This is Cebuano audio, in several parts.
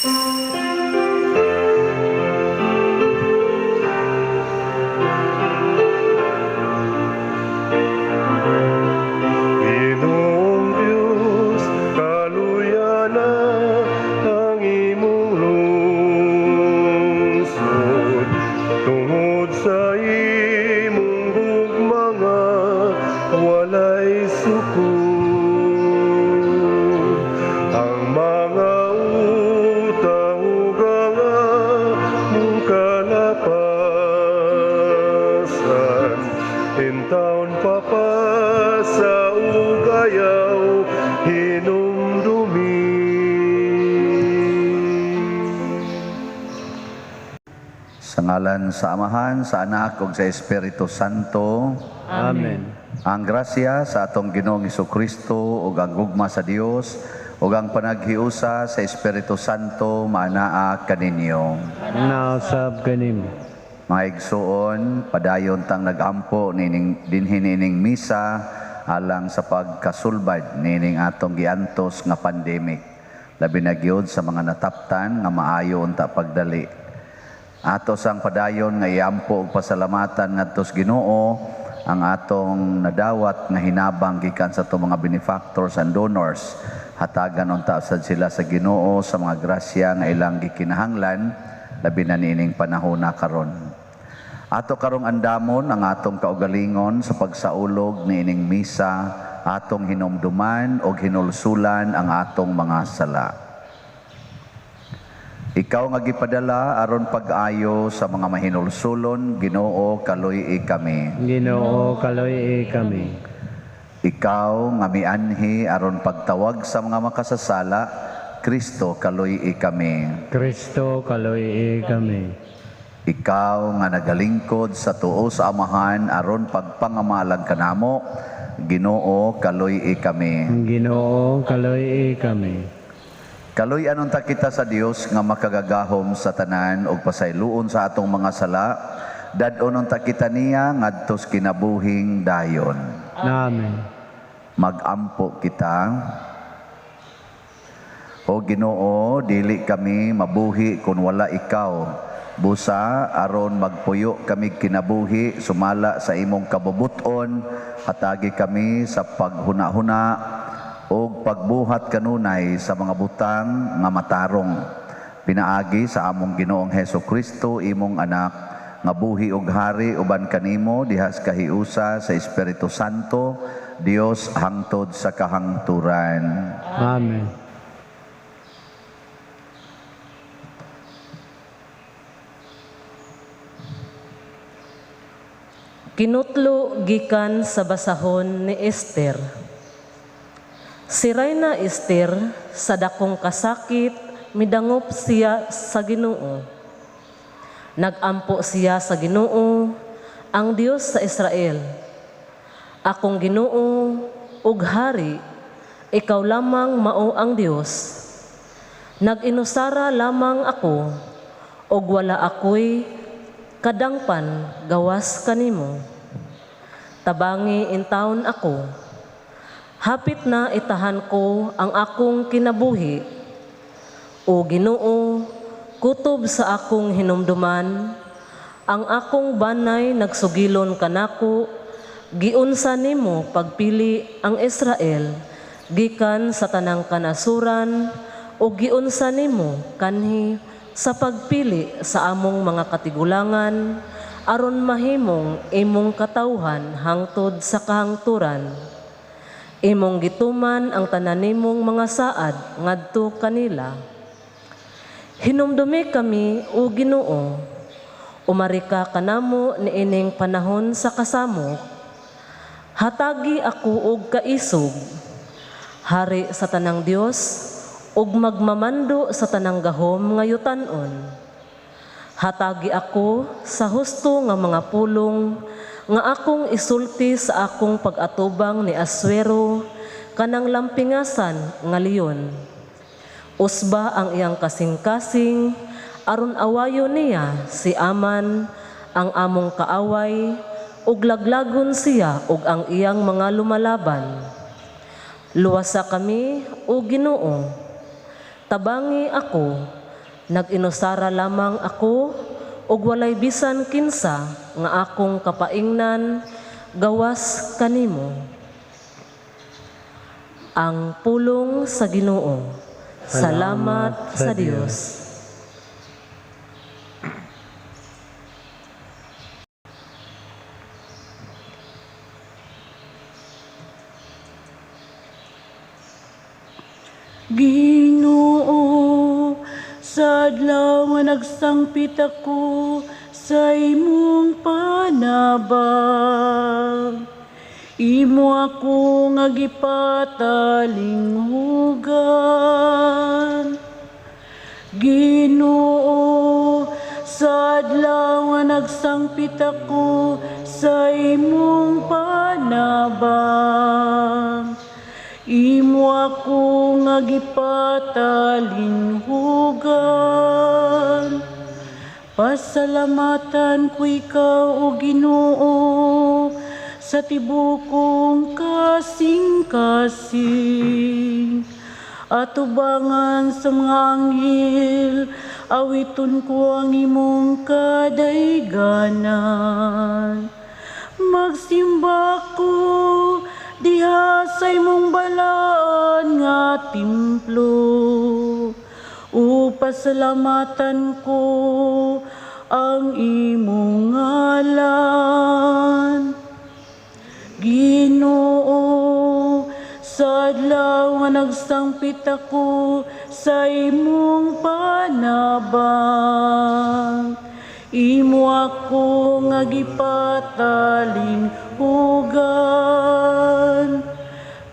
Ginoong Diyos, kaluya na ang imong lungsod tungod sa imong gugma nga walay sukod. Ang mga utang ug ang among kalapasan, intawon papasa ug ayaw hinumdumi. Sa ngalan sa Amahan, sa Anak ug sa Espiritu Santo. Amen. Ang grasya sa atong Ginoong Kristo ug ang gugma sa Dios ug ang panaghiusa sa Espiritu Santo maanaa kaninyo. Nausab kanimo. Mga igsuon, padayon tang nagampo nining dinhi nining misa alang sa pagkasulbad nining atong giantos nga pandemic. Labi na gyud sa mga nataptan nga maayo unta pagdali. Ato sang padayon nga iampo og pasalamatan ngadto sa Ginoo ang atong nadawat nga hinabang gikan sa atong mga benefactors and donors. Hatagan unta sad sila sa Ginoo sa mga grasya nga ilang gikinahanglan labi na niining panahona karon. Ato karong andamon ang atong kaugalingon sa pagsaulog niining misa, atong hinumduman og hinulsulan ang atong mga sala. Ikaw nga gipadala aron pag-ayo sa mga mahinulsulon, Ginoo, kaluy-i kami. Ginoo, kaluy-i kami. Ikaw nga mianhi aron pagtawag sa mga makasasala, Kristo, kaluy-i kami. Kristo, kaluy-i kami. Ikaw nga nagalingkod sa tuo sa Amahan aron pagpangamalag kanamo, Ginoo, kaluy-i kami. Ginoo, kaluy-i kami. Kaluy-an unta kita sa Dios nga makagagahom sa tanan ug pasayloon sa atong mga sala, dad-on unta kita niya ngadto sa kinabuhing dayon. Amen. Magampo kita. O Ginoo, dili kami mabuhi kung wala ikaw. Busa aron magpuyo kami kinabuhi sumala sa imong kabubuton, hatagi kami sa paghuna-huna og pagbuhat kanunay sa mga butang nga matarong. Pinaagi sa among Ginoong Heso Kristo, imong anak, nga buhi og hari uban kanimo diha sa kahiusa sa Espiritu Santo, Dios hangtod sa kahangturan. Amen. Kinutlo gikan sa basahon ni Esther. Si Reyna Esther sa dakong kasakit midangop siya sa Ginoo. Nagampo siya sa Ginoo, ang Dios sa Israel. Akong Ginoo ug hari, ikaw lamang mao ang Dios. Nag-inusara lamang ako ug wala ako'y kadangpan gawas kanimo. Tabangi intawon ako. Hapit na itahan ko ang akong kinabuhi. O Ginoo, kutob sa akong hinumduman, ang akong banay nagsugilon kanako, giunsa nimo pagpili ang Israel gikan sa tanang kanasuran, o giunsa nimo kanhi sa pagpili sa among mga katigulangan aron mahimong imong katawhan hangtod sa kahangturan. Imong gituman ang tanan nimong mga saad ngadto kanila. Hinumdumi kami, o Ginoo, umari ka kanamo niining panahon sa kasamok. Hatagi ako og kaisog, hari sa tanang Dios, ug magmamando sa tanang gahom nga yutan-on. Hatagi ako sa husto nga mga pulong nga akong isulti sa akong pag-atubang ni Asuero kanang lampingasan nga leon. Usba ang iyang kasing-kasing aron awayo niya si Aman ang among kaaway, ug laglagon siya ug ang iyang mga lumalaban. Luwasa kami, o Ginoo. Tabangi ako Nag-inusara lamang ako ug walay bisan kinsa nga akong kapaingnan gawas kanimo. Ang pulong sa Ginoo. Salamat sa Dios. Ginoo, sa adlaw nga nagsangpit ako sa imong panabang, imo ako nga gipatalinghugan. Ginoo, sa adlaw nga nagsangpit ako sa imong panabang, imo ako nga gipatalinghugan. Pasalamatan ko ikaw, O Ginoo, sa tibukong kasing-kasing. Atubangan sa mga anghel, awiton ko ang imong kadayganan. Magsimba ko diha sa imong balaan nga templo. Upasalamatan ko ang imong ngalan. Ginoo, sa adlaw nga nagsangpit ako sa imong panabang, imo ako nga gipatalinghugan.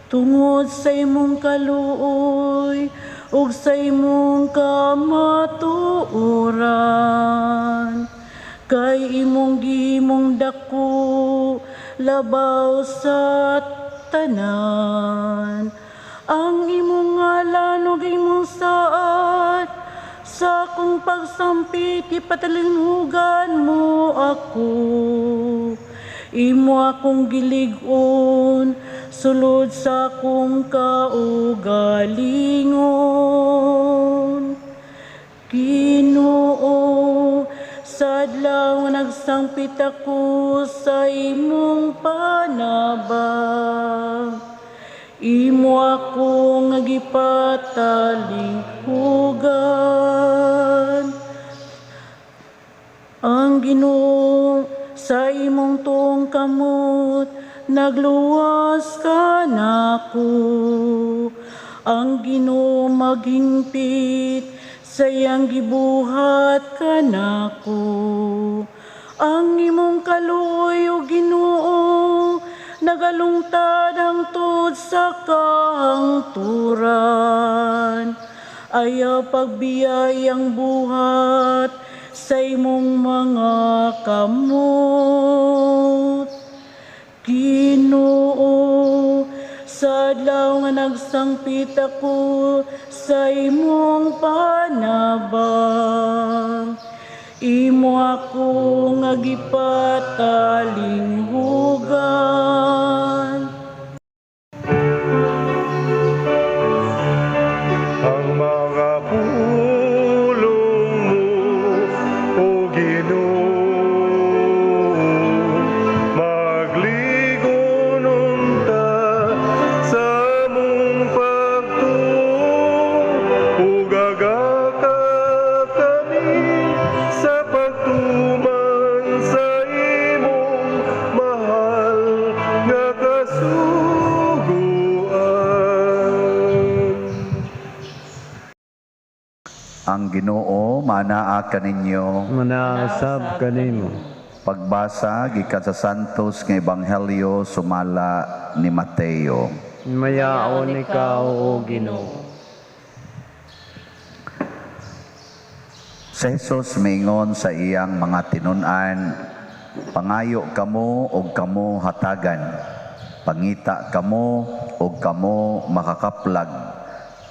Tungod sa imong kaluoy ug sa imong kamatuoran, kay imong gihimong dako labaw sa tanan. Ang imong ngalan ug imong saad sa akong pagsampit, ipatalinhugan mo ako. Imo akong gilig-on sulod sa akong kaugalingon. Ginoo, sa adlaw nga nagsangpit ako sa imong panabang, imo ako nga gipatalinghugan. Ang Ginoo sa imong tuong kamot, nagluwas ka nako. Ang Ginoo maghingpit sa iyang gibuhat kanako. Ang imong kaluoy, o Ginoo, nagalungtad hangtod sa kahangturan. Ayaw pagbiyay ang buhat sa imong mga kamot. Ginoo, sa adlaw nga nagsangpit ako sa imong panabang, imo ako nga gipatalinghugan. Ang mga pulong mo, O Ginoo, magligon unta sa among pagtuo, ug agaka kami sa pagtuman sa imong mahal nga kasuguan. Ang Ginoo manaa kaninyo. Manaasab kanimo. Pagbasa gikan sa Santos nga Ebanghelyo sumala ni Mateo. Mayaon ikaw, O Ginoo. Si Jesus mingon sa iyang mga tinun-an, pangayo kamo og kamo hatagan, pangita kamo og kamo makakaplag,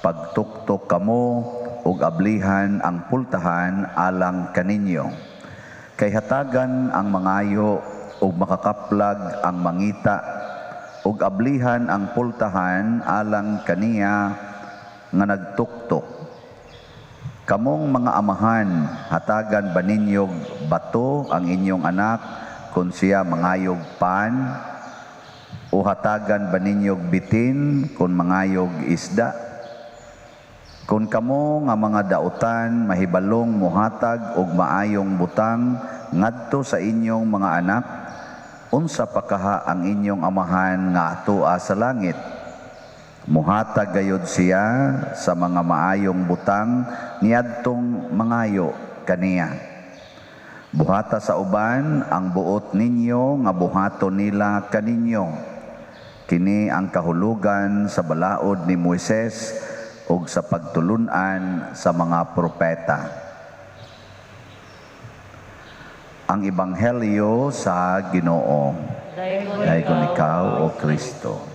pagtuktok kamo og ablihan ang pultahan alang kaninyo. Kay hatagan ang mangayo og makakaplag ang mangita, og ablihan ang pultahan alang kaniya nga nagtuktok. Kamong mga amahan, hatagan ba ninyog bato ang inyong anak kung siya mangayog pan? O hatagan ba ninyog bitin kung mangayog isda? Kung kamo nga mga dautan mahibalong mohatag og maayong butang ngadto sa inyong mga anak, unsa pa kaha ang inyong amahan nga atoa sa langit? Muhatag gayod siya sa mga maayong butang niadtong mangayo kaniya. Buhata sa uban ang buot ninyo nga buhaton nila kaninyo. Kini ang kahulugan sa balaod ni Moises ug sa pagtulun-an sa mga propeta. Ang Ebanghelyo sa Ginoo. Daygon ikaw, O Kristo.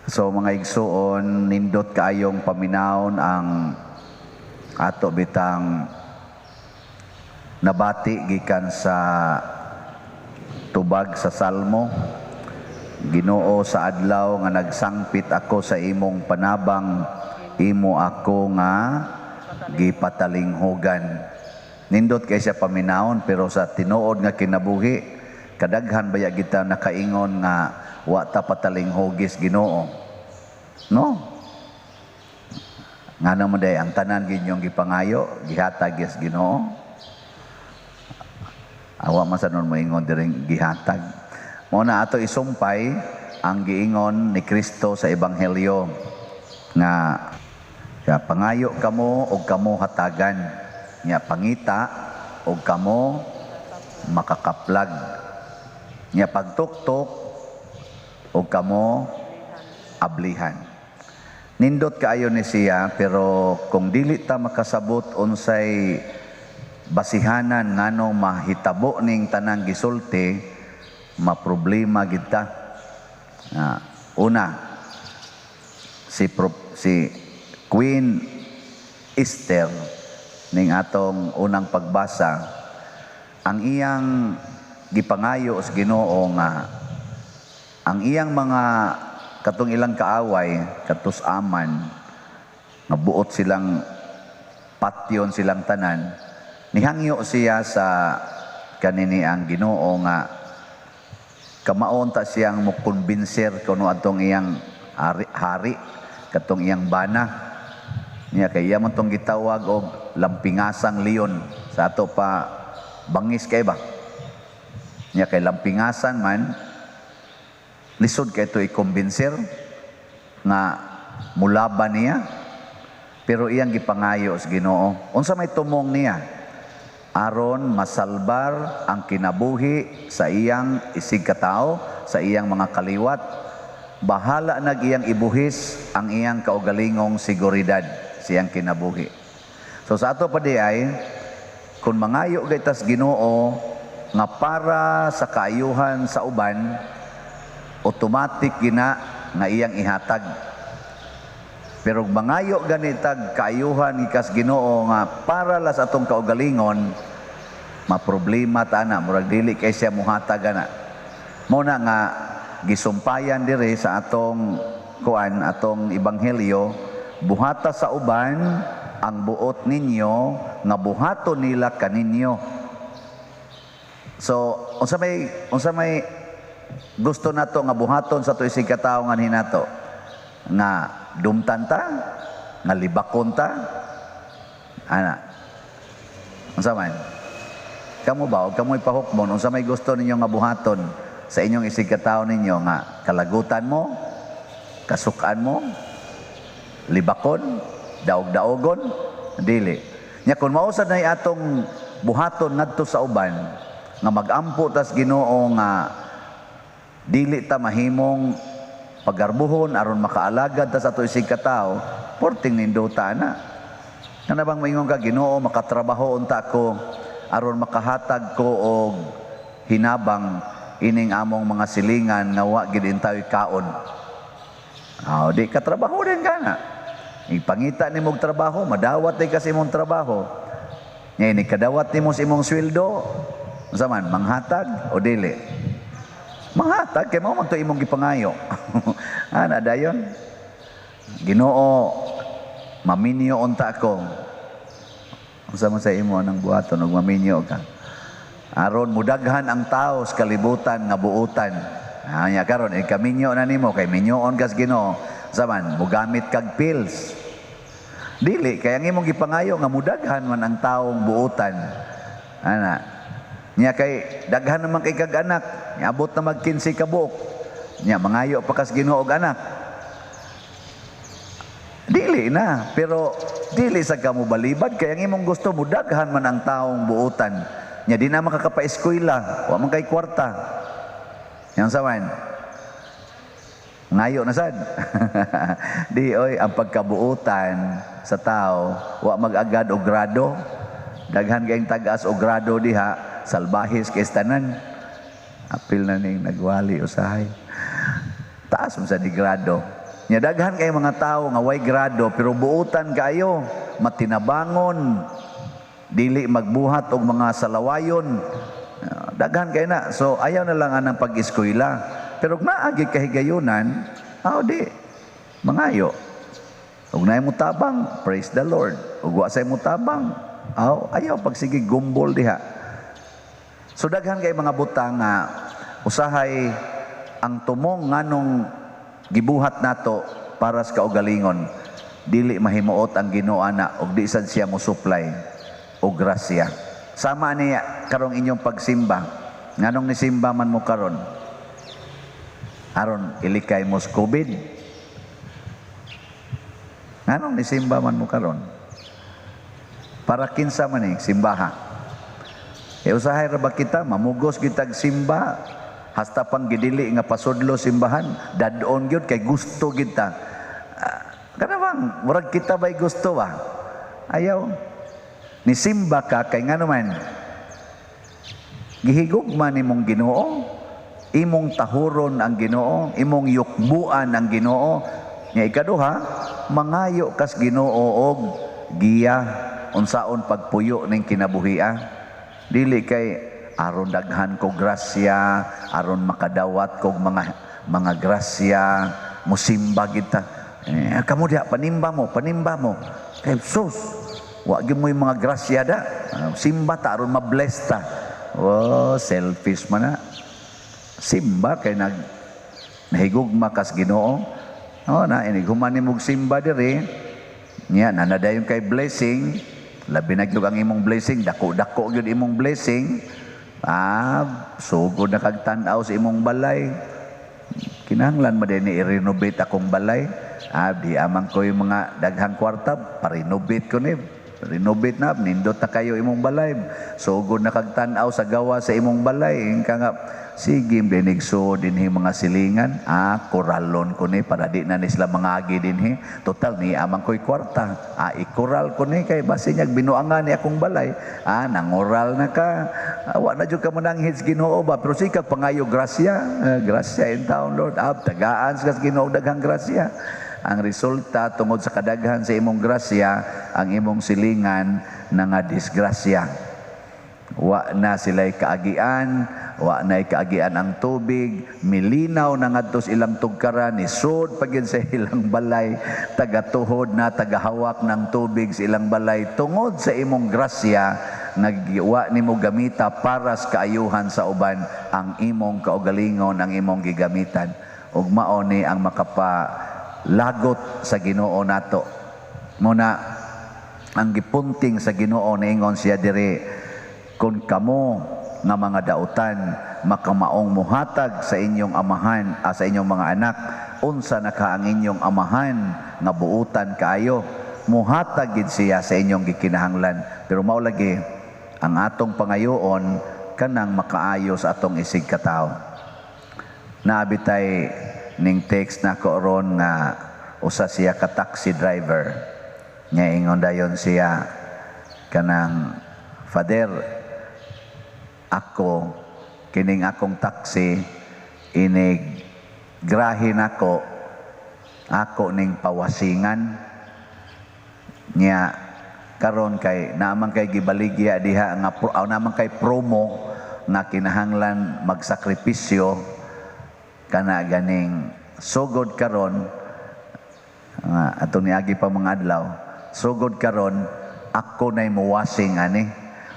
So mga igsuon, nindot kaayong paminawon ang ato bitang nabati gikan sa tubag sa Salmo. Ginoo, sa adlaw nga nagsangpit ako sa imong panabang, imo ako nga gipatalinghugan. Nindot kay siya paminawon, pero sa tinuod nga kinabuhi, kadaghan baya kita nakaingon nga wa ta patalinghugis Ginoo. No? Ngano man day ang tanan ginyong gipangayo, gihatag yes Ginoo. Awa man sa nun moingon diring gihatag. Mao na ato isumpay ang giingon ni Kristo sa Ebanghelyo nga ya, pangayo kamo og kamo hatagan, nya pangita og kamo makakaplag, nya pagtuktok og kamo ablihan. Nindot kaayo ni siya, pero kung dili ta makasabot unsay basihanan nganong mahitabo ning tanang gisulti, maproblema gid ta. Una, si Queen Esther ning atong unang pagbasa, ang iyang gipangayo sa Ginoo nga ang iyang mga katong ilang kaaway, katus aman, nga buot silang patyon silang tanan, nihangyo siya sa kanini ang Ginoo nga kamaon ta siyang mokumbinser kuno atong iyang hari, katong iyang bana. Niya kay iya man tong gitawag og lampingasang leon sa ato pa bangis kay ba. Niya kay lampingasan man, lisod kay ito i-kumbinser nga mulaban niya, pero iyang gipangayo sa Ginoo. Unsa may tumong niya? Aron masalbar ang kinabuhi sa iyang isig katao, sa iyang mga kaliwat, bahala nag iyang ibuhis ang iyang kaugalingong seguridad sa iyang kinabuhi. So sa ato pa di ay, kung mangayo gaytas Ginoo nga para sa kaayuhan sa uban, automatic gina nga iyang ihatag. Pero mangayo ganitag kaayuhan gikas Ginoo nga para las atong kaugalingon, maproblema ta na, murag dili kay siya muhatag ana. Mao na nga gisumpayan diri sa atong kuan, atong ebanghelyo, buhata sa uban ang buot ninyo nga buhaton nila kaninyo. So unsa may gusto nato nga buhaton sa ato isig katawo nganhi nato? Nga dumtan ta, nga libakon ta, ana. Unsa man? Kamo ba og kamoy pahukmon, unsa may gusto ninyo nga buhaton sa inyong isig katawo ninyo nga kalagutan mo, kasukan mo, libakon, daog-daogon, dili. Nya kun mao sad nay atong buhaton ngadto sa uban nga magampo tas Ginoo nga dili ta mahimong pagarbuhon aron makaalagad ta sa ato isig katawo, porting nindota na. Kana bang moingon ka, Ginoo, makatrabaho unta ko aron makahatag ko og hinabang ining among mga silingan nga wa gid intaw kaon. Aw, di ka trabaho din ka na. Ipangita nimo og trabaho, madawat di ka sa imong trabaho. Nya ini kadawat nimo sa imong sweldo, unsa man, manghatag o dili? Mahatag kay mao man to imong gipangayo. Ana dayon. Ginoo, maminyo unta ko. Unsa man sa imo anang buhaton og maminyo ka? Aron mudaghan ang tao sa kalibutan nga buutan. Anya karon ikaminyo na nimo kay minyoon kas Ginoo. Saman mugamit kag pills. Dili kay ang imong gipangayo nga mudaghan man ang taong buutan. Ana. Nya kay daghan naman kay kag anak, niabot na mag 15 ka buok. Nya mangayo pa kas Ginoo og anak. Dili na, pero dili sa ka mo balibad kay ang imong gusto mudaghan man ang taong buutan. Nya di na makakapa-eskwela, wa man kay kwarta. Yang saman. Ngayo na sad. Di oy, ang pagkabuutan sa tao wa mag-agad og grado. Daghan kayong tag-as og grado diha, salbahis kay tanan. Apil na ning nagwali usahay. Taas mo sa di grado. Nya daghan kay mga tao nga way grado pero buutan kaayo, matinabangon, dili magbuhat og mga salawayon. Daghan kay na. So ayaw na lang anang pag-eskwela. Pero kung naagi kahigayunan, aw di mangayo. Ug naay mutabang, praise the Lord. Ug wa say mutabang, aw ayaw pagsige gumbol diha. So daghan kay mga butang nga usahay ang tumong nganong gibuhat nato para sa kaugalingon, dili mahimuot ang Ginoo ana ug di sad siya mo supply og grasya. Sama niya karong inyong pagsimba. Nganong nisimba man mo karon? Aron ilikay mo sa COVID. Nganong nisimba man mo karon? Para kinsa man ni simbaha? E usahay ra ba kita mamugos kitag simba hasta pang gidili nga pasudlo simbahan, dadon gyud kay gusto kita. Kana bang murag kita bay gusto ba? Ayaw. Nisimba ka kay ngano man gihigugma nimong Ginoo, imong tahuron ang Ginoo, imong yukbuan ang Ginoo. Nya ikaduha, mangayo kas Ginoo og giya unsaon pagpuyo ning kinabuhia. Dili kay aron daghan ko grasya, aron makadawat kog mga grasya, musimba kita. Kamo diha panimba mo, panimba mo. Kay sus, wa gyud mo yung mga grasya da. Simba ta aron ma-bless ta. Oh, selfish man na. Simba kay nahigugma kas Ginoo. Oh, na inig human nimog simba diri. Nya nanadayon kay blessing, labi na gyud ang imong blessing, dako-dako gyud imong blessing. Sugod na kag tan-aw sa imong balay. Kinahanglan man din i-renovate akong balay. Di amang ko yung mga daghang kwarta, pa-renovate ko ni. Renovate na, nindot na kayo imong balay. Sugod na kag tan-aw sa gawa sa imong balay. Ingka nga, sige, dinig so dinhi mga silingan. Koralon ko ni para di na ni sila mangagi dinhi. Total, ni amang ko'y kwarta. Ikoral ko ni kay basi niyag binuangan ni akong balay. Nangoral na ka. Wa na jud ka mananghid sa Ginoo ba? Pero sige, pangayo grasya. Grasya in town, Lord. Tagaan sa Ginoo daghang grasya. Ang resulta, tungod sa kadaghan sa imong grasya, ang imong silingan na nga disgrasya. Wa na sila'y kaagian, wa na'y kaagian ang tubig, milinaw na ngadto sa ilang tugkaran, nisod pa gyud sa ilang balay, tagatuhod na, tagahawak ng tubig sa ilang balay, tungod sa imong grasya, nagwa nimo gamita para sa kaayuhan sa uban, ang imong kaugalingon, ang imong gigamitan. Ug mao ni ang makapalagot sa Ginoo nato. Muna ang gipunting sa Ginoo niingon siya diri, kung kamo nga mga dautan makamaong muhatag sa inyong amahan, sa inyong mga anak, unsa na ka ang inyong amahan nga buutan kaayo, muhatag gid siya sa inyong gikinahanglan. Pero mao lagi ang atong pangayoon kanang makaayo sa atong isig katawo. Naabitay ning text nako ron nga usa siya ka taxi driver. Nya ingon dayon siya kanang, Father, ako kining akong taxi inig grahe nako, ako ning pawasingan. Nya karon kay naman kay gibaligya diha nga naman kay promo nga kinahanglan magsakripisyo. Kana ganing sugod karon nga atong niagi pa mga adlaw, sugod karon ako na'y muwasing ani.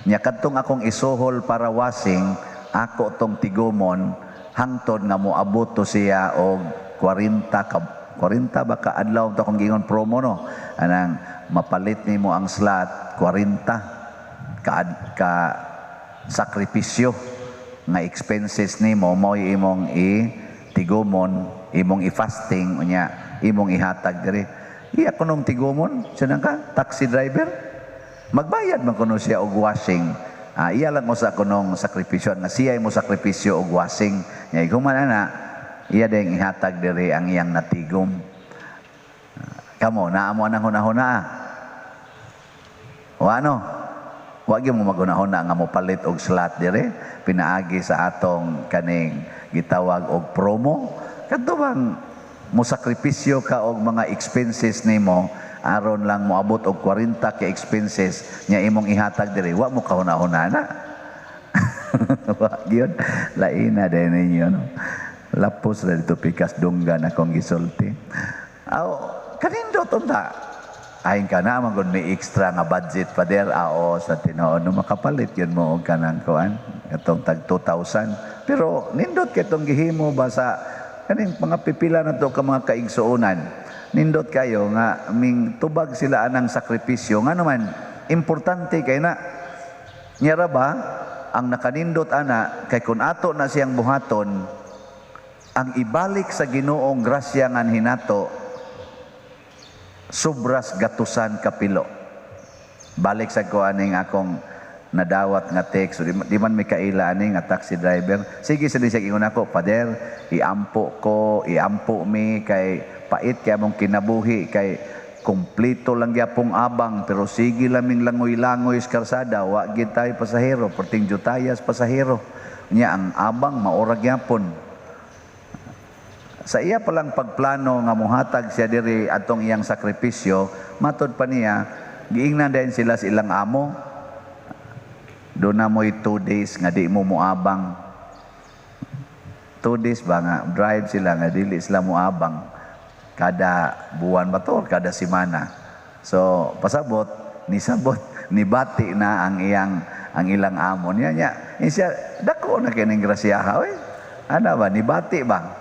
Nya kadtong akong isuhol para wasing, ako tong tigumon hangtod nga moabot to siya og 40 ka, 40 ba ka adlaw to akong giingon promo, no? Anang mapalit nimo ang slot, 40 ka sakripisyo nga expenses nimo mo imong i tigumon, imong i-fasting, unya imong ihatag diri. Iya kunong tigumon siya ka taxi driver, magbayad man kuno siya og washing. Ah, iya lang usa kunong sakripisyo nga siya mo sakripisyo og washing. Nya human ana, iya ding ihatag diri ang iyang natigom. Kamo, naa mo anang hunahuna? O ano? Wa gyud mo maghunahuna nga mopalit og slot dire pinaagi sa atong kaning gitawag og promo? Kadto bang mo sakripisyo ka og mga expenses nimo aron lang moabot og 40 ka expenses nya imong ihatag dire? Wa mo kahuna-huna na? Wa gyud. Laina din ninyo, no? Lapos ra dito pikas dunggan akong gisulti. Aw, kanindot unta. Ayon ka na, man may extra nga budget pa der, ao sa tinuod, no, makapalit yun mo og kanang kuan, katong tag 2,000. Pero nindot kay tong gihimo ba sa kaning mga pipila na to ka mga kaigsuonan. Nindot kayo nga ming tubag sila anang sakripisyo. Nga naman, importante kay na. Nyara ba, ang nakanindot ana, kay kung ato na siyang buhaton, ang ibalik sa Ginoong grasya nga hinato, sobras gatusan kapilo. Balik sa ko aning akong nadawat nga text. Di, di man may kaila ani nga taxi driver. Sige sa siya ingon ako, "Pader, iampo ko, iampo mi kay pait kay among kinabuhi kay kompleto lang gyapong abang, pero sige laming langoy-langoy sa karsada, wa gid tayo pasahero, perting jutayas pasahero." Nya ang abang maura gyapon. Sa iya palang pagplano nga muhatag siya diri atong iyang sakripisyo, matod pa niya, giingnan din sila sa ilang amo, "Do na mo'y 2 days nga di mo muabang." 2 days ba nga drive sila nga dili sila muabang kada buwan ba to or kada semana. So pasabot, nisabot, nibati na ang ilang amo niya niya. Siya dako na kining grasyaha oy. Ana ba nibati ba?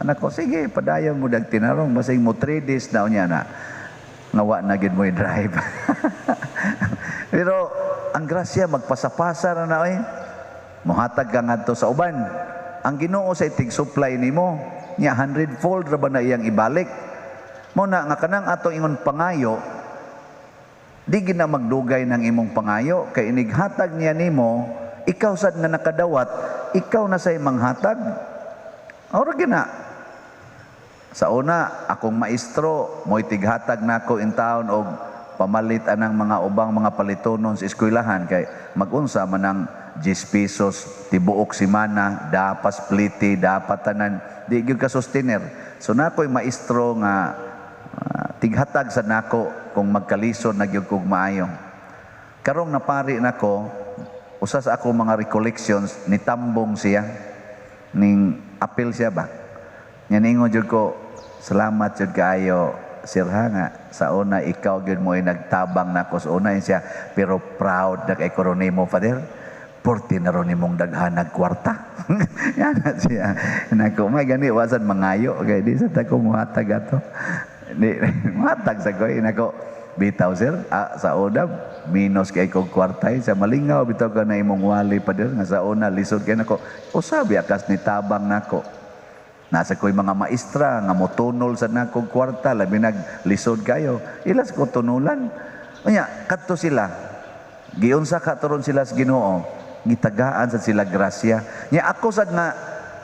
Nako, sige, padayon mo dag tinarong basig mo 3 days na unya na nga wa na gid mo drive. Pero ang grasya magpasapasa na na oy. Mohatag ka ngadto sa uban. Ang Ginoo sa itig supply nimo, nya hundredfold ra ba na iyang ibalik. Mo na nga kanang atong ingon pangayo, di gid na magdugay ng imong pangayo kay inighatag niya nimo, ikaw sad nga nakadawat, ikaw na say manghatag. Ora gina. Sa una, akong maestro, mo'y tighatag nako in town og pamalit anang mga ubang mga palitonon sa eskwelahan kay magunsa man ang 10 pesos tibuok semana, dapat spliti, dapat tanan, di gyud ka sustainer. So nako'y maestro nga tighatag sa nako kung magkalisod na gyud kog maayo. Karong napari nako, usa sa ako mga recollections, nitambong siya ning apil siya ba. Nya ningon jud ko, "Salamat jud kaayo, sir ha, nga sa una ikaw gyud mo nagtabang nako sa una." Siya, "Pero proud na kay ko nimo, Father. Porti na ron nimong daghanag kwarta." Yan na siya. Nako, may gani wasan mangayo kay di sa ta ko muhatag ato. Di muhatag sa ko nako. "Bitaw sir, sa una minus kay kog kwarta eh." Sa malingaw bitaw ka na imong wali, Pader, nga sa una lisod kay nako. Usabi akas ni tabang nako. Nasa ko'y mga maestra nga motunol sa nakong kwarta, labi naglisod kayo. Ilas ko tunulan. Unya, kadto sila. Giunsa ka turon sila sa Ginoo, gitagaan sa sila grasya. Nya ako sad nga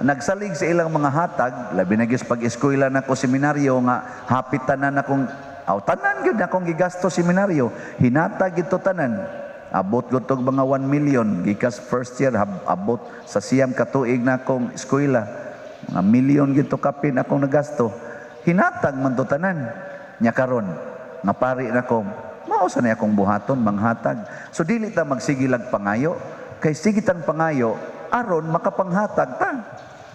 nagsalig sa ilang mga hatag, labi na gyud pag-eskwela nako seminaryo nga hapit tanan akong aw tanan gyud akong gigasto seminaryo, hinatag gid to tanan. Abot gud tog mga 1 million gikas first year abot sa 9 ka tuig na akong eskwela. Mga milyon gid to kapin akong nagasto. Hinatag man to tanan. Nya karon nga pari nako, mao sa ni akong buhaton manghatag. So dili ta magsigilag pangayo kay sige tang pangayo aron makapanghatag ta.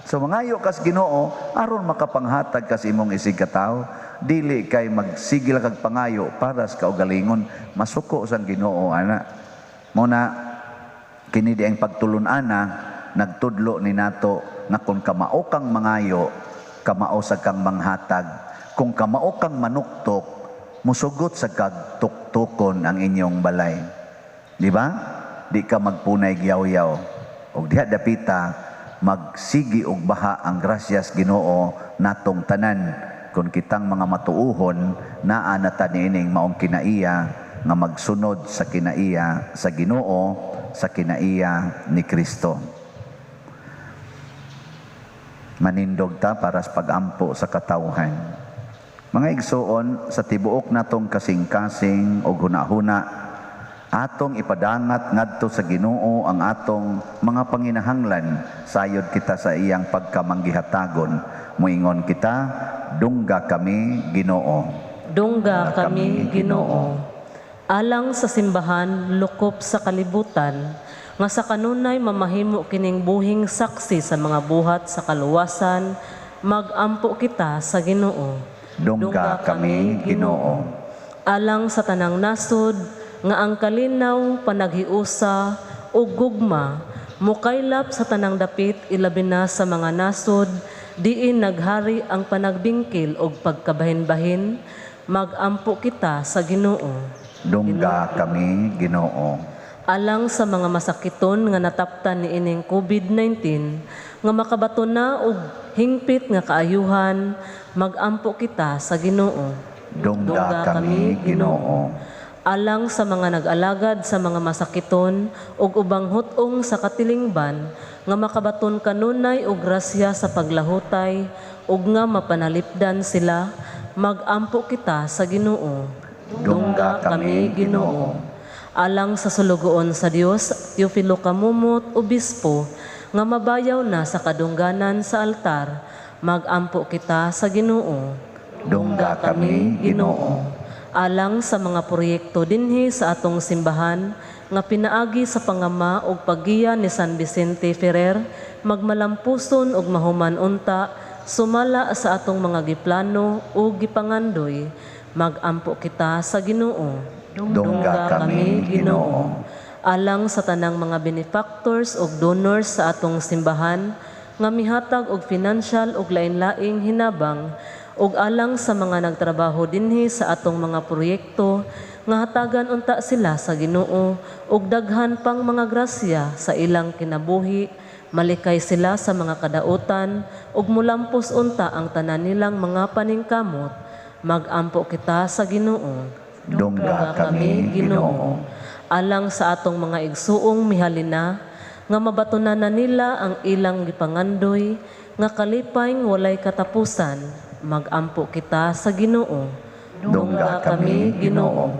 So mangayo kas Ginoo aron makapanghatag kas imong isigkatawo. Dili kay magsigil kag pangayo para sa kaugalingon, masuko sang Ginoo ana. Mao na kini di ang pagtulun-ana nagtudlo ni nato nga kung kamao kang mangayo, kamao sa kang manghatag. Kung kamao kang manuktok, musugot sa kag tuktukon ang inyong balay. Di ba? Di ka magpunay giyaw-yaw. Og diha dapita magsigi og baha ang grasyas Ginoo natong tanan kung kitang mga matuuhon naa na ta niining maong kinaiya nga magsunod sa kinaiya sa Ginoo, sa kinaiya ni Kristo. Manindog ta para sa pagampo sa katawhan. Mga igsuon, sa tibuok natong kasing-kasing og hunahuna, atong ipadangat ngadto sa Ginoo ang atong mga panginahanglan sayod kita sa iyang pagkamanggihatagon. Muingon kita, dungga kami Ginoo. Dungga kami Ginoo. Alang sa simbahan lukop sa kalibutan, nga sa kanunay mamahimo kining buhing saksi sa mga buhat sa kaluwasan, magampo kita sa Ginoo. Dungga kami Ginoo. Alang sa tanang nasod nga ang kalinaw, panaghiusa ug gugma mukaylap sa tanang dapit, ilabi na sa mga nasod diin naghari ang panagbingkil ug pagkabahin-bahin, magampo kita sa Ginoo. Dungga kami Ginoo. Alang sa mga masakiton nga nataptan niining COVID-19 nga makabaton na og hingpit nga kaayuhan, magampo kita sa Ginoo. Dungga kami Ginoo. Alang sa mga nag-alagad sa mga masakiton ug ubang hut-ong sa katilingban nga makabaton kanunay og grasya sa paglahutay ug nga mapanalipdan sila, magampo kita sa Ginoo. Dungga kami Ginoo. Alang sa sulugoon sa Dios, Teofilo Camomot, Obispo, nga mabayaw na sa kadungganan sa altar, magampo kita sa Ginoo. Dungga kami Ginoo. Alang sa mga proyekto dinhi sa atong simbahan nga pinaagi sa pangama ug paggiya ni San Vicente Ferrer, magmalampuson ug mahuman unta sumala sa atong mga giplano ug gipangandoy, magampo kita sa Ginoo. Dungga kami Ginoo. Alang sa tanang mga benefactors ug donors sa atong simbahan nga mihatag og financial ug lain-laing hinabang, ug alang sa mga nagtrabaho dinhi sa atong mga proyekto nga hatagan unta sila sa Ginoo ug daghan pang mga grasya sa ilang kinabuhi, malikay sila sa mga kadautan ug mulampos unta ang tanan nilang mga paningkamot, magampo kita sa Ginoo. Dungga kami Ginoo. Alang sa atong mga igsuong mihalina nga mabatunan na nila ang ilang gipangandoy nga kalipay walay katapusan, magampo kita sa Ginoo. Dungga kami Ginoo.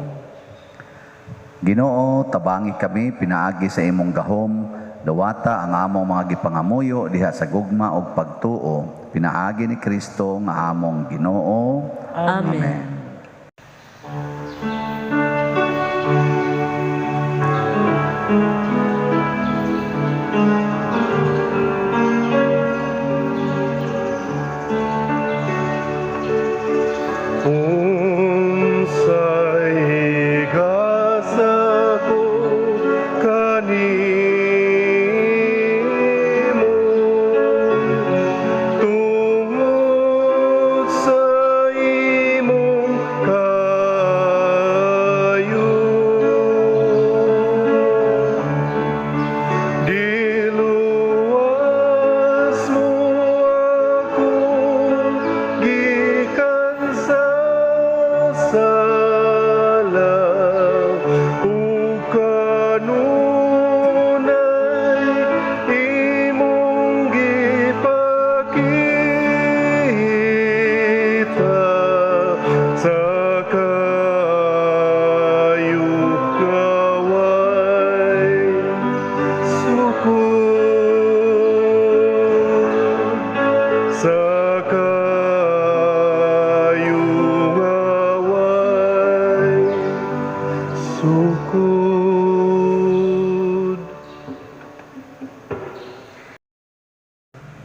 Ginoo, tabangi kami pinaagi sa imong gahom, dawata ang among mga gipangamuyo diha sa gugma ug pagtuo, pinaagi ni Kristo nga among Ginoo. Amen. Amen. Unsay higasa ko kanimo tungod sa imong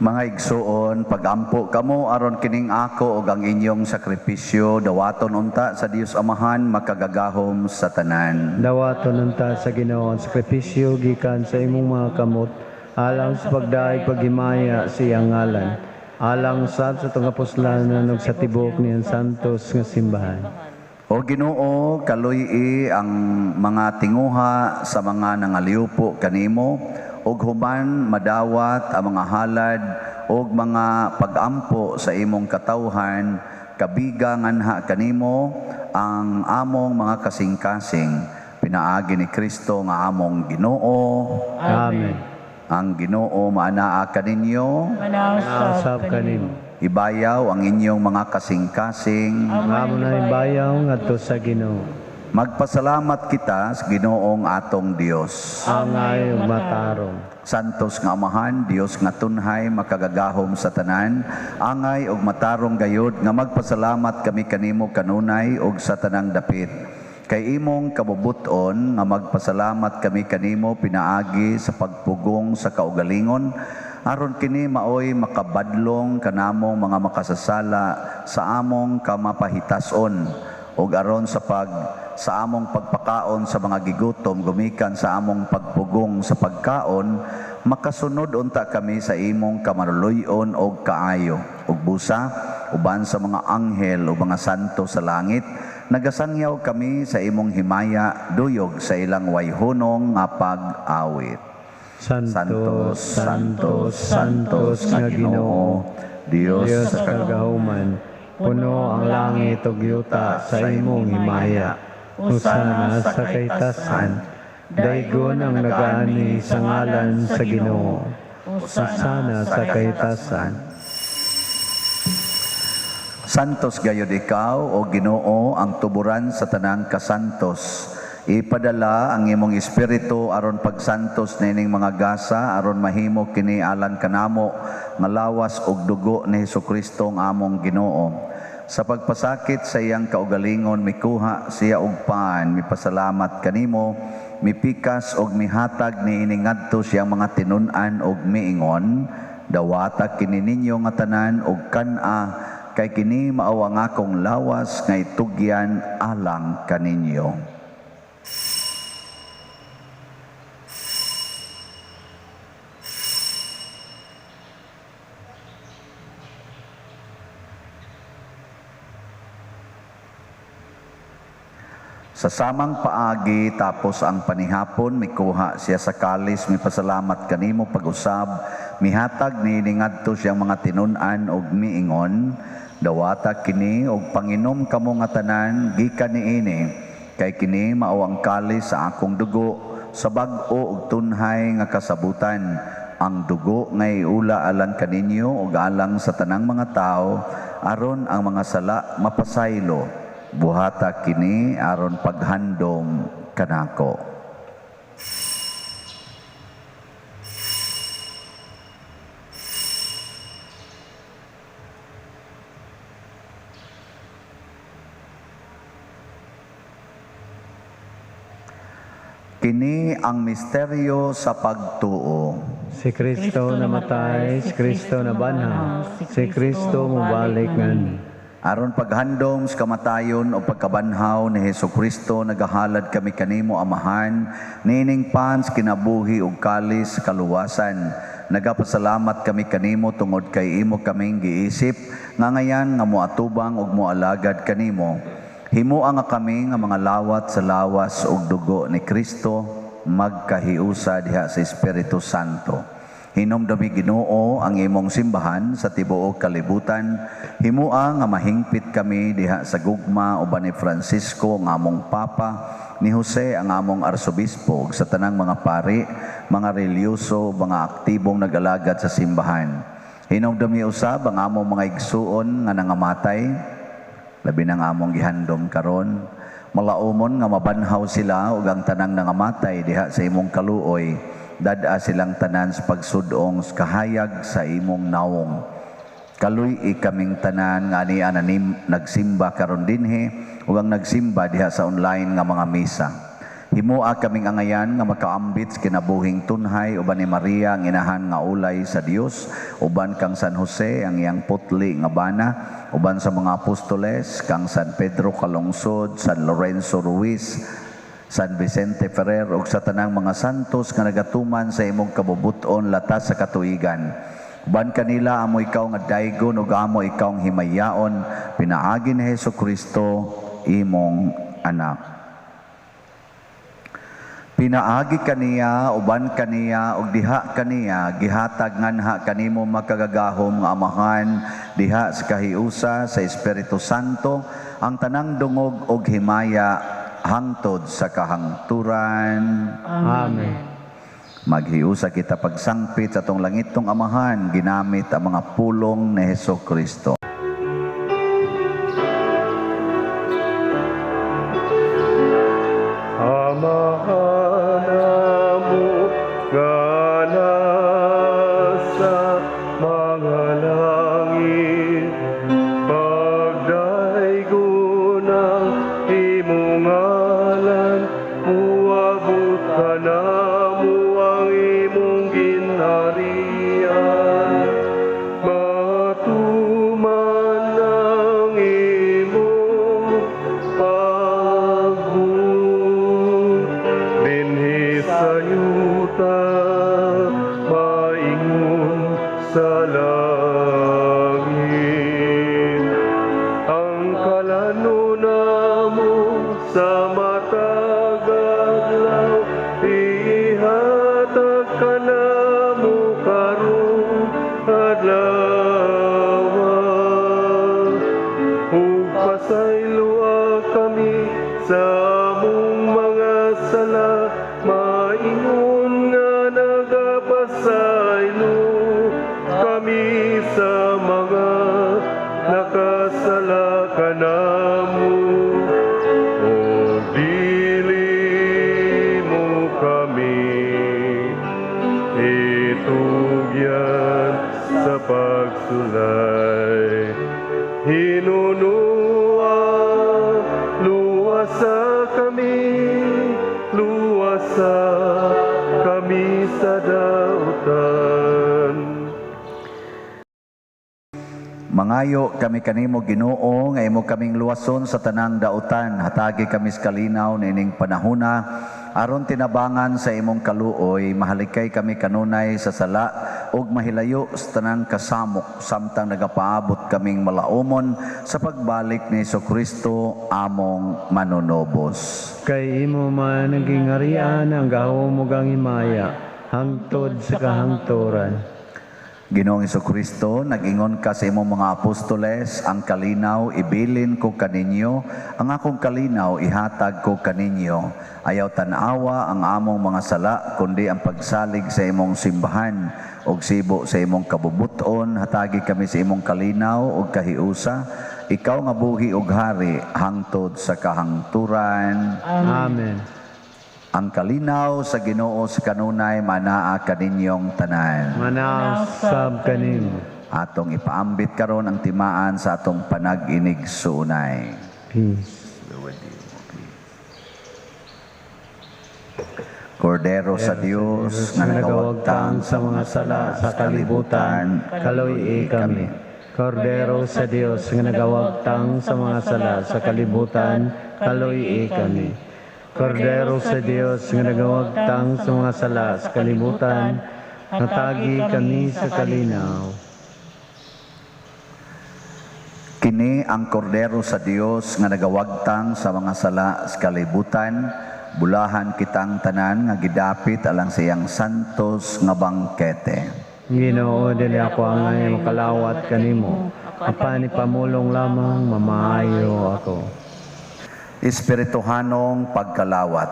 Mga igsuon, pagampo kamo aron kining ako ug ang inyong sakripisyo dawaton unta sa Dios Amahan makagagahom sa tanan. Dawaton unta sa Ginoo ang sakripisyo gikan sa imong mga kamot alang sa pagdaig paghimaya sa iyang ngalan, alang usab sa atong kapuslanan ug sa tibuok niyang santos nga simbahan. O Ginoo, kaluy-i ang mga tinguha sa mga nangaliupo kanimo ug human madawat ang mga halad ug mga pagampo sa imong katawhan, kabiga nganha kanimo ang among mga kasing-kasing, pinaagi ni Kristo nga among Ginoo. Amen. Ang Ginoo maanaa kaninyo, Manausab kanimo. Ibayaw ang inyong mga kasing-kasing. Ang amo na ibayaw ngadto sa Ginoo. Magpasalamat kita sa Ginoong atong Dios. Angay ug matarong. Santos nga Amahan, Dios nga tunhay, makagagahom sa tanan, angay ug matarong gayod nga magpasalamat kami kanimo kanunay ug sa tanang dapit. Kay imong kabubut-on nga magpasalamat kami kanimo pinaagi sa pagpugong sa kaugalingon, aron kini maoy makabadlong kanamong mga makasasala sa among kamapahitason, ug aron sa sa among pagpakaon sa mga gigutom gumikan sa among pagpugong sa pagkaon, makasunod unta kami sa imong kamaruluyon og kaayo. Ug busa uban sa mga anghel o mga santo sa langit, nagasangyaw kami sa imong himaya duyog sa ilang wayhunong nga pag-awit. Santo, Santo, Santos nga Ginoo, Dios Dios sa sa kagahuman, puno ang langit ug yuta sa imong himaya. Hosana sa kahitasan, daygon ang nagaani sa ngalan sa Ginoo. Hosana sa kahitasan. Santos gayod ikaw, o Ginoo, ang tuburan sa tanang kasantos. Ipadala ang imong espiritu aron pagsantos nining mga gasa, aron mahimo kini alang kanamo nga lawas ug dugo ni Hesukristo ang among Ginoo. Sa pagpasakit sa iyang kaugalingon, mikuha siya og pan, mipasalamat kanimo, mipikas og mihatag niini ngadto siyang mga tinun-an og miingon, dawata kini ninyo nga tanan og kan-a, kay kini mao ang akong lawas nga itugyan alang kaninyo. Sa samang paagi tapos ang panihapon, mikuha siya sa kalis, mipasalamat kanimo pag-usab, mihatag niini ngadto siyang mga tinun-an og miingon, dawata kini og panginom kamo nga tanan gikan niini, kay kini mao ang kalis sa akong dugo sa bag-o og tunhay nga kasabutan, ang dugo nga iula alang kaninyo ug alang sa tanang mga tawo, aron ang mga sala mapasaylo. Buhata kini aron paghandom kanako. Kini ang misteryo sa pagtuo. Si Kristo namatay, si Kristo nabanhaw, si Kristo mobalik nganhi. Aron paghandom sa kamatayon o pagkabanhaw ni Hesukristo, nagahalad kami kanimo Amahan, nining pans kinabuhi ug kalis kaluwasan. Nagapasalamat kami kanimo tungod kay imo kaming giisip nga ngayan nga moatubang ug moalagad kanimo. Himoa nga kami nga mga lawat sa lawas ug dugo ni Kristo, magkahiusa diha sa Espiritu Santo. Hinumdumi Ginoo ang imong simbahan sa tibuok kalibutan. Himoa nga mahingpit kami diha sa gugma uban ni Francisco ang among Papa, ni Jose ang among Arsobispo, ug sa tanang mga pari, mga relihiyoso, mga aktibong nag-alagad sa simbahan. Hinumdumi usab ang among mga igsuon nga nangamatay, labi nang among gihandom karon, malaumon nga mabanhaw sila ug ang tanang nangamatay diha sa imong kaluoy. Dad-a silang tanan sa pagsudong sa kahayag sa imong nawong. Kaluy-i kaming tanan nga ania nanim nagsimba karon dinhi ug ang nagsimba diha sa online nga mga misa. Himoa kaming angayan nga makaambit sa kinabuhing tunhay uban ni Maria ang inahan nga ulay sa Dios, uban kang San Jose ang iyang putli nga bana, uban sa mga apostoles kang San Pedro Calungsod, San Lorenzo Ruiz, San Vicente Ferrer ug sa tanang mga santos nga nagatuman sa imong kabubut-on latas sa katuigan. Uban kanila amo ikaw nga daygon ug amo ikaw ang himayaon pinaagi ni Hesus Kristo imong anak. Pinaagi kaniya, uban kaniya, ug diha kaniya, gihatag nganha kanimo makagagahom nga Amahan, diha sa kahiusa sa Espiritu Santo, ang tanang dungog ug himaya hangtod sa kahangturan. Amen. Maghiusa kita pagsangpit sa atong langitong Amahan, ginamit ang mga pulong ni Hesus Kristo. Amahan namo nga nasa mga langit, pagdaygon ang imong ngalan, muabot kanamo ang imong ginharian. Matuman ang imong pagbuot dinhi sa yuta, maingon sa langit. Ang kalano namo sa matag adlaw, ihatag kanamo karong adlaw. Ug pasayloa kami sa among mga sala, maingon nga nagapasaylo kami sa mga nakasala kanamo. Ug dili mo kami itugyan sa pagsulay. Hinunua, luwasa kami, luwasa kami sa dautan. Mangayo kami kanimo Ginoo nga imo kaming luwason sa tanang dautan, hatagi kami sa kalinaw niining panahona aron tinabangan sa imong kaluoy, mahalikay kami kanunay sa sala ug mahilayo sa tanang kasamok samtang nagapaabot kaming malaumon sa pagbalik ni Hesukristo among manunobos. Kay imo man ang gingarian ang gahom ug ang himaya hangtod sa kahangturan. Ginoong Hesukristo, nag-ingon ka sa imong mga apostoles, ang kalinaw ibilin ko kaninyo, ang akong kalinaw ihatag ko kaninyo. Ayaw tan-awa ang among mga sala, kundi ang pagsalig sa imong simbahan ug sibo sa imong kabubuton, hatagi kami sa imong kalinaw ug kahiusa. Ikaw nga buhi ug hari hangtod sa kahangturan. Amen. Ang kalinaw sa Ginoo sa kanunay manaa kaninyong tanan. Manaa sab kanimo. Atong ipaambit karon ang timaan sa atong panag-inig suunay. Peace. Kordero sa Dios nga nagawagtang sa mga sala sa kalibutan, kaloy kami. Kordero sa Dios nga nagawagtang sa mga sala sa kalibutan, kaloy kami. Kordero sa Dios nga nagawagtang sa mga sala sa kalibutan, natagi kami sa kalinaw. Kini ang kordero sa Dios nga nagawagtang sa mga sala sa kalibutan, bulahan kitang tanan nga gidapit alang sa iyang santos nga bangkete. Ginoo, dili ako angay makalawat kanimo, apan ipamulong lamang mamaayo ako. Espirituhanong pagkalawat.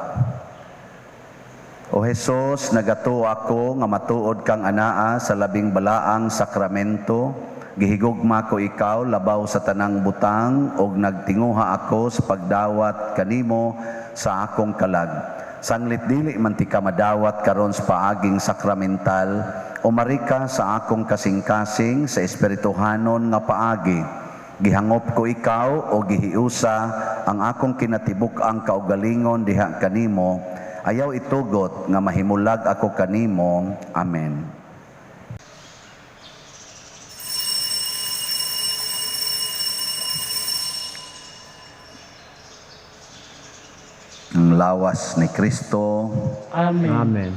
O Hesus, nagatuo ako nga matuod kang anaa sa labing balaang sakramento. Gihigugma ko ikaw labaw sa tanang butang ug nagtinguha ako sa pagdawat kanimo sa akong kalag. Sanglit dili man ti ka madawat karon sa paaging sakramental, umari ka sa akong kasing-kasing sa espirituhanon nga paagi. Gihangop ko ikaw o gihiusa ang akong kinatibuk-ang kaugalingon diha kanimo. Ayaw itugot nga mahimulag ako kanimo. Amen. Ang lawas ni Kristo. Amen. Amen.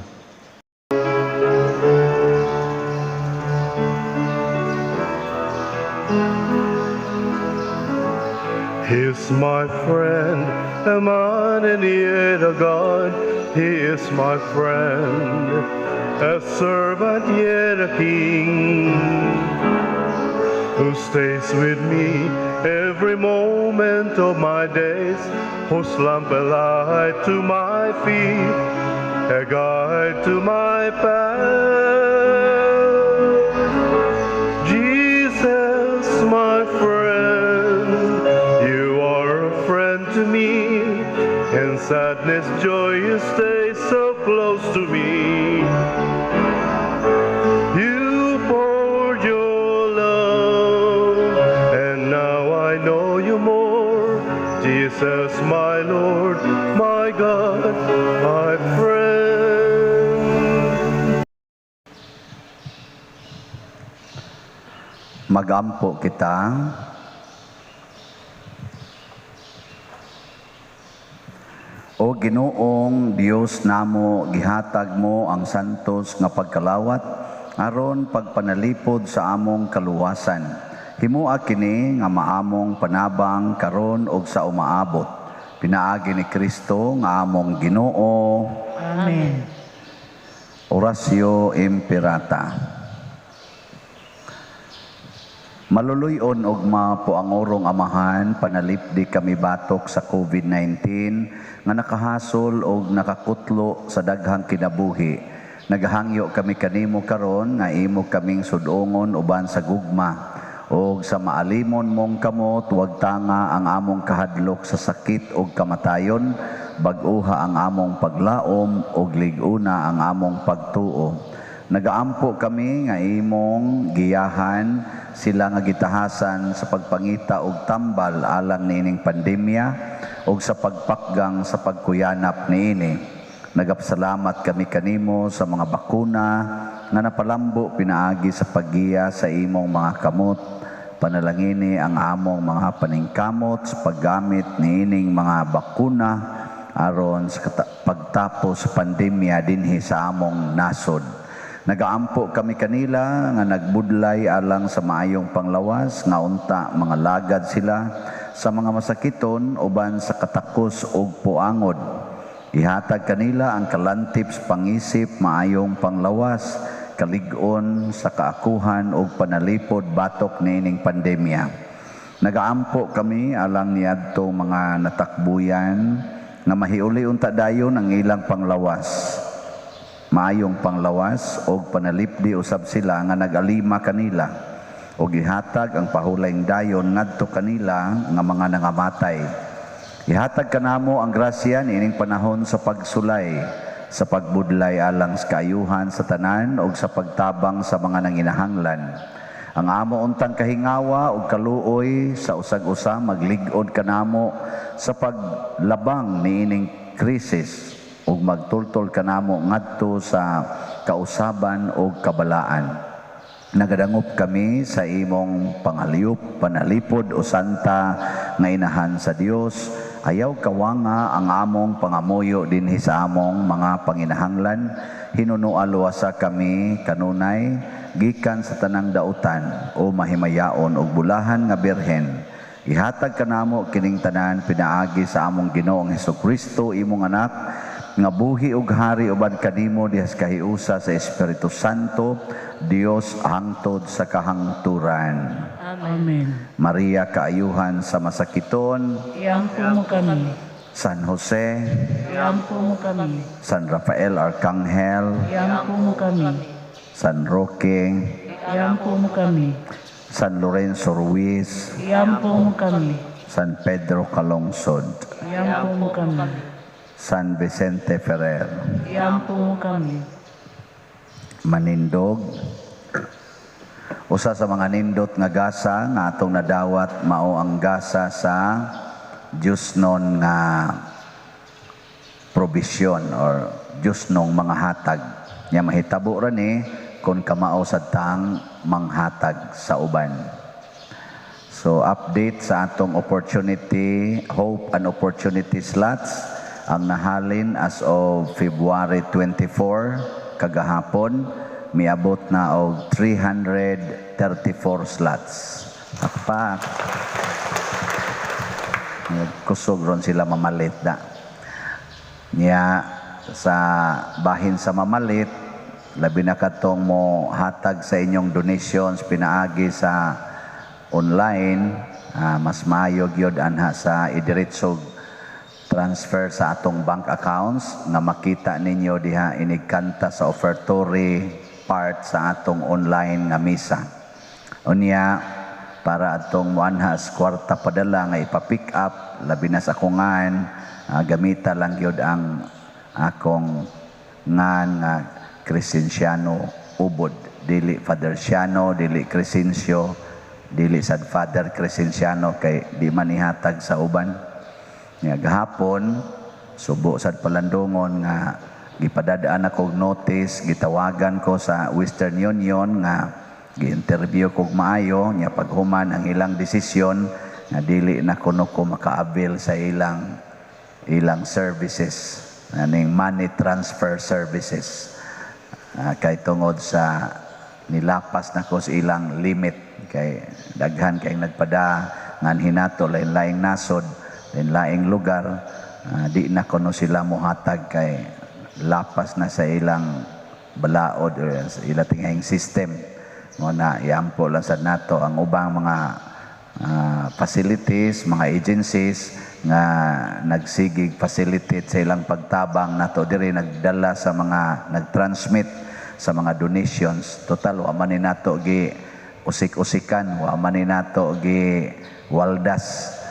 He is my friend, a man and yet a God. He is my friend, a servant yet a king, who stays with me every moment of my days, whose lamp a light to my feet, a guide to my path. Jesus, my friend, you are a friend to me. In sadness, joy, you stay so close to me. You poured your love, and now I know you more. Jesus, my Lord, my God, my friend. Magampo kita. O Ginoong Dios namo, gihatag mo ang santos nga pagkalawat aron pagpanalipod sa among kaluwasan. Himoa kini nga maamong panabang karon og sa umaabot. Pinaagi ni Kristo nga among Ginoo. Amen. Oratio Imperata. Maluluy-on og mapuangorong Amahan, panalipdi kami batok sa COVID-19 nga nakahasol og nakakutlo sa daghang kinabuhi. Nagahangyo kami kanimo karon nga imo kaming sudongon uban sa gugma og sa maalimon mong kamot, wag tanga ang among kahadlok sa sakit og kamatayon, bag-uha ang among paglaom og lig-una ang among pagtuo. Nagaampo kami nga imong giyahan sila nga gitahasan sa pagpangita og tambal alang niining pandemya og sa pagpakgang sa pagkuyanap niini. Nagapasalamat kami kanimo sa mga bakuna nga napalambo pinaagi sa paggiya sa imong mga kamot. Panalangini ang among mga paningkamot sa paggamit niining mga bakuna aron sa pagtapos sa pandemya dinhi sa among nasod. Nagaampo kami kanila nga nagbudlay alang sa maayong panglawas nga unta mga lagad sila sa mga masakiton uban sa katakos ug puangod. Ihatag kanila ang kalantip sa pangisip, maayong panglawas, kalig-on sa kaakuhan ug panalipod batok niining pandemya. Nagaampo kami alang niadto mga natakbuyan nga mahiuli unta dayon ang ilang panglawas. Maayong panglawas og panalipdi usab sila nga nagalima kanila og ihatag ang pahulayng dayon ngadto kanila nga mga nangamatay. Ihatag kanamo ang grasya niining panahon sa pagsulay, sa pagbudlay alang sa kaayuhan sa tanan og sa pagtabang sa mga nanginahanglan. Ang amo untang kahingawa og kaluoy sa usag-usa maglig-on kanamo sa paglabang niining krisis ug magtultol kanamo ngadto sa kausaban og kabalaan. Nagadangop kami sa imong pangaliyop, panalipod o santa nga inahan sa Dios. Ayaw kawanga ang among pangamuyo dinhi sa among mga panginahanglan. Hinunoa luwasa kami kanunay gikan sa tanang dautan o mahimayaon og bulahan nga birhen. Ihatag kanamo kining tanan pinaagi sa among Ginoong Hesukristo, imong anak, nga buhi ug hari uban kanimo diha sa kahiusa sa Espiritu Santo, Dios hangtod sa kahangturan. Amen. Maria, kaayuhan sa masakiton, Iampo mo kami. San Jose, Iampo mo kami. San Rafael Arcangel, Iampo mo kami. San Roque, Iampo mo kami. San Lorenzo Ruiz, Iampo mo kami. San Pedro Calungsod, Iampo mo kami. San Vicente Ferrer, Iampo mo kami. Manindog, Usa sa mga nindot nga gasa nga atong nadawat mao ang gasa sa Diyosnon nga provision or Diyosnong mga hatag. Nya mahitabo ra ni kung kamao sad tang manghatag sa uban. So update sa atong opportunity, hope and opportunity slots ang nahalin as of February 24 kagahapon, miabot na og 334 slots. Pakpak. Kusog ron sila mamalit da. Nya sa bahin sa mamalit, labi na katong mo hatag sa inyong donations pinaagi sa online, mas maayo gyud anha sa idiretsog transfer sa atong bank accounts nga makita ninyo diha inigkanta sa offertory part sa atong online nga misa. Unya, para atong muanhas kwarta padala nga ipa-pick up, labi na sa akong ngan, gamita lang gyud ang akong ngan nga Crescenciano Ubod, dili Father Ciano, dili Crescencio, dili sad Father Crescenciano kay di man ihatag sa uban. Nya gahapon subo sad palandungon nga gipadadaan ako og notice, gitawagan ko sa Western Union nga gi-interview kog maayo. Nya paghuman ang ilang desisyon nga dili na kuno ko maka-avail sa ilang ilang services, aning money transfer services, kay tungod sa nilapas na ko sa ilang limit kay daghan kay nagpada ngan hinato lain-laing nasod, lain-laing lugar, di na kuno sila mohatag kay lapas na sa ilang balaod or sa ilang tingahing system. Mo na iampo lang sad nato ang ubang mga facilities, mga agencies nga nagsigig facilitate sa ilang pagtabang nato diri, nagdala sa mga nagtransmit sa mga donations. Total wa man ni nato gi usik-usikan, wa man ni nato gi waldas.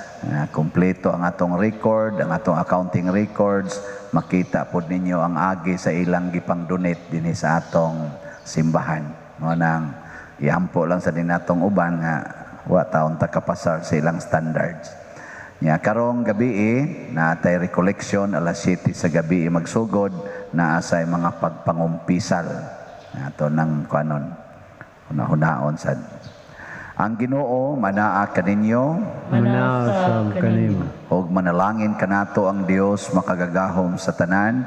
Kompleto ang atong record, ang atong accounting records. Makita pod ninyo ang agi sa ilang gipang-donate dinhi sa atong simbahan. Mo nang iampo lang sa dinatong uban nga wa taon ta kapasar sa ilang standards. Nya karong gabi na tay recollection alas 7 sa gabi magsugod naa say mga pagpangumpisal ato nang kuanon hunahunaon sad. Ang Ginoo manaa kaninyo. Manaa sab kanimo. Ug manalangin kanato ang Dios makagagahom sa tanan,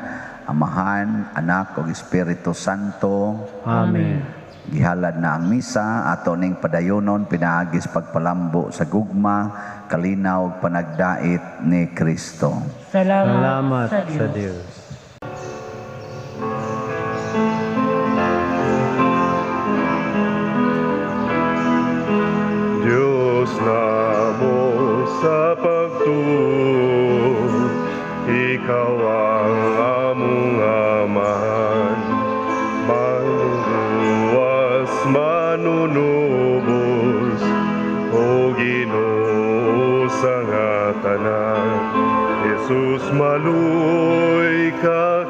Amahan, Anak ug Espiritu Santo. Amen. Gihalad na ang misa, ato ning padayonon pinaagi sa pagpalambo sa gugma, kalinaw ug panagdait ni Kristo. Salamat, Salamat sa Dios. Sa Dios. Diyos namo sa pagtuo, Ikaw ang among Amahan, manluluwas, manunubos, o Ginoo sa nga tanan. Jesus, maluoy ka.